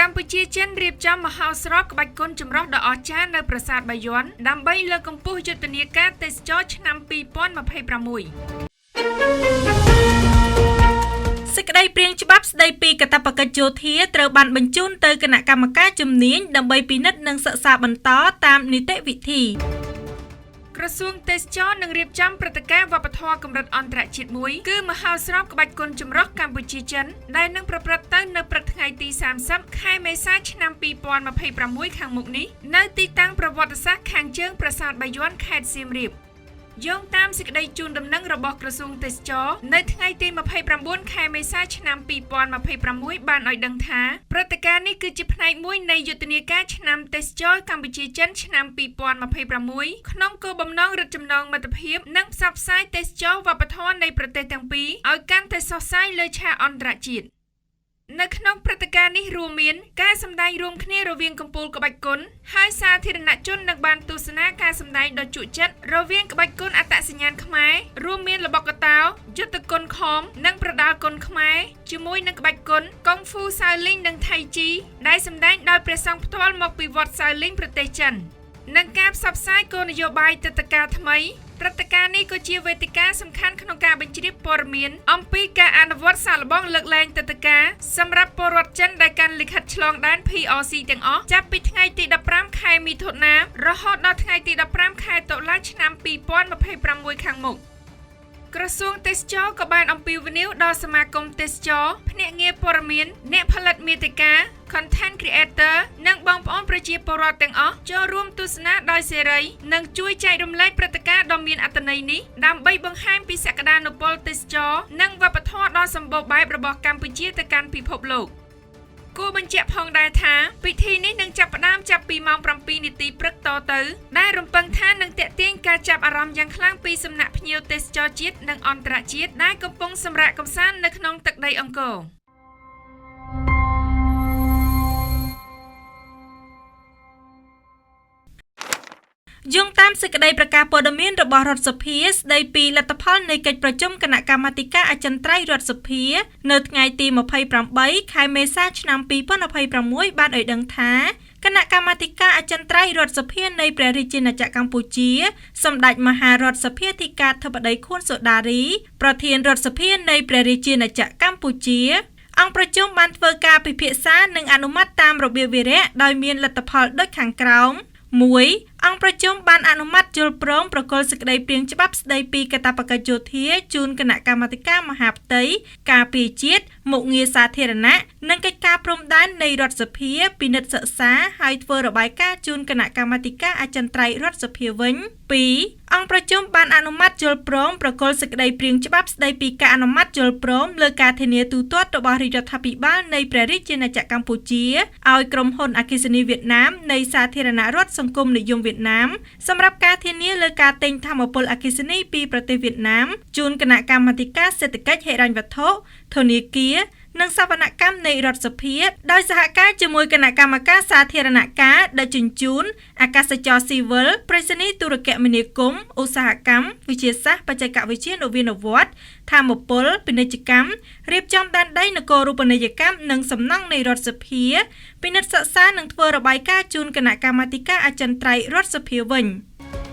កម្ពុជាចិនរៀបចំមហោស្រពក្បាច់គុនចម្រុះដ៏អស្ចារ្យនៅប្រាសាទបាយ័នដើម្បីលើកកម្ពស់យុទ្ធនាការទេសចរណ៍ឆ្នាំ2026។ សេចក្តីព្រាងច្បាប់ស្តីពីកាតព្វកិច្ចយោធាត្រូវបានបញ្ជូនទៅគណៈកម្មការជំនាញដើម្បីពិនិត្យនិងសិក្សាបន្តតាមនីតិវិធី។ ក្រសួងទេសចរណ៍នឹងរៀបចំព្រឹត្តិការណ៍វប្បធម៌កម្រិតអន្តរជាតិមួយគឺមហោស្រពក្បាច់គុនចម្រុះកម្ពុជាចិនដែលនឹងប្រព្រឹត្តទៅនៅព្រឹកថ្ងៃទី30ខែមេសាឆ្នាំ2026ខាងមុខនេះនៅទីតាំងប្រវត្តិសាស្ត្រខាងជើងប្រាសាទបាយ័នខេត្តសៀមរាប។ យោងតាមសេចក្តីជូនដំណឹងរបស់ក្រសួងទេសចរណ៍នៅថ្ងៃទី29ខែមេសាឆ្នាំ2026បានឲ្យដឹងថាព្រឹត្តិការណ៍នេះគឺជាផ្នែកមួយនៃយុទ្ធនាការឆ្នាំទេសចរណ៍កម្ពុជាចិនឆ្នាំ2026ក្នុងគោលបំណងរឹតចំណងមិត្តភាពនិងផ្សព្វផ្សាយទេសចរណ៍វប្បធម៌នៃប្រទេសទាំងពីរឲ្យកាន់តែសុះសាយលើឆាកអន្តរជាតិ។ នៅក្នុងព្រឹត្តិការណ៍នេះរួមមានការសម្ដែងរួមគ្នារវាងកំពូលក្បាច់គុនហើយសាធារណជននឹងបានទស្សនាការសម្ដែងដ៏ជក់ចិត្តរវាងក្បាច់គុនអត្តសញ្ញាណខ្មែររួមមានល្បុក្កតោយុទ្ធគុនខមនិងប្រដាល់គុនខ្មែរជាមួយនឹងក្បាច់គុនកុងហ្វូសៅលីងនិងថៃជីដែលសម្ដែងដោយព្រះសង្ឃផ្ទាល់មកពីវត្តសៅលីងប្រទេសចិននិងការផ្សព្វផ្សាយគោលនយោបាយទិដ្ឋាការថ្មី។ ព្រឹត្តិការណ៍នេះក៏ជាវេទិកាសំខាន់ក្នុងការបញ្ជ្រាបព័ត៌មានអំពីការអនុវត្តសាកល្បងលើកលែងទិដ្ឋាការសម្រាប់ពលរដ្ឋចិនដែលកាន់លិខិតឆ្លងដែន PRC ទាំងអស់ចាប់ពីថ្ងៃទី15ខែមិថុនារហូតដល់ថ្ងៃទី15ខែតុលាឆ្នាំ2026ខាងមុខ។ ក្រសួងទេសចរណ៍ក៏បានអំពាវនាវដល់សមាគមទេសចរណ៍ភ្នាក់ងារព័ត៌មានអ្នកផលិតមាតិកា content creator និងបងប្អូនប្រជាពលរដ្ឋទាំងអស់ចូលរួមទស្សនាដោយសេរីនិងជួយចែករំលែកព្រឹត្តិការណ៍ដ៏មានអត្ថន័យនេះដើម្បីបង្ហាញពីសក្តានុពលទេសចរណ៍និងវប្បធម៌ដ៏សម្បូរបែបរបស់កម្ពុជាទៅកាន់ពិភពលោក។ គួរបញ្ជាក់ផងដែរថាពិធីនេះនឹងចាប់ផ្ដើមចាប់ពីម៉ោង7នាទីព្រឹកតទៅដែលរំពឹងថានឹងទាក់ទាញការចាប់អារម្មណ៍យ៉ាងខ្លាំងពីសំណាក់ភ្ញៀវទេសចរជាតិនិងអន្តរជាតិដែលកំពុងសម្រាកកម្សាន្តនៅក្នុងទឹកដីអង្គរ។ យោងតាមសេចក្តីប្រកាសព័ត៌មានរបស់រដ្ឋសភាស្តីពីលទ្ធផលនៃកិច្ចប្រជុំគណៈកម្មាធិការអចិន្ត្រៃយ៍រដ្ឋសភានៅថ្ងៃទី28ខែមេសាឆ្នាំ2026បានឲ្យដឹងថាគណៈកម្មាធិការអចិន្ត្រៃយ៍រដ្ឋសភានៃព្រះរាជាណាចក្រកម្ពុជាសម្ដេចមហារដ្ឋសភាធិការធិបតីខួនសូដារីប្រធានរដ្ឋសភានៃព្រះរាជាណាចក្រកម្ពុជាអង្គប្រជុំបានធ្វើការពិភាក្សានិងអនុម័តតាមរបៀបវារៈដោយមានលទ្ធផលដូចខាងក្រោម1អង្គប្រជុំបានអនុម័តយល់ព្រមប្រគល់សេចក្តីព្រាងច្បាប់ស្តីពីកាតព្វកិច្ចយោធាជូនគណៈកម្មាធិការមហាផ្ទៃការពារជាតិមុខងារសាធារណៈនិងកិច្ចការព្រំដែននៃរដ្ឋសភាពិនិត្យសិក្សាហើយធ្វើរបាយការណ៍ជូនគណៈកម្មាធិការអចិន្ត្រៃយ៍រដ្ឋសភាវិញ2អង្គប្រជុំបានអនុម័តយល់ព្រមប្រគល់សេចក្តីព្រាងច្បាប់ស្តីពីការអនុម័តយល់ព្រមលើការធានាទូទាត់របស់រាជរដ្ឋាភិបាលនៃព្រះរាជាណាចក្រកម្ពុជាឲ្យក្រុមហ៊ុនអគ្គិសនីវៀតណាមនៃសាធារណរដ្ឋសង្គមនិយមវៀតណាមសម្រាប់ការធានាលើការទិញថាមពលអគ្គិសនីពីប្រទេសវៀតណាមជូនគណៈកម្មាធិការសេដ្ឋកិច្ចហិរញ្ញវត្ថុធនាគារនិងសវនកម្មនៃរដ្ឋសភាដោយសហការជាមួយគណៈកម្មការសាធារណការដឹកជញ្ជូនអាកាសចរស៊ីវិលប្រៃសណីយ៍ទូរគមនាគមន៍ឧស្សាហកម្មវិទ្យាសាស្ត្របច្ចេកវិទ្យានវានុវត្តន៍ថាមពលពាណិជ្ជកម្មរៀបចំដែនដីនគររូបនីយកម្មនិងសំណង់នៃរដ្ឋសភាពិនិត្យសិក្សានិងធ្វើរបាយការណ៍ជូនគណៈកម្មាធិការអចិន្ត្រៃយ៍រដ្ឋសភាវិញ។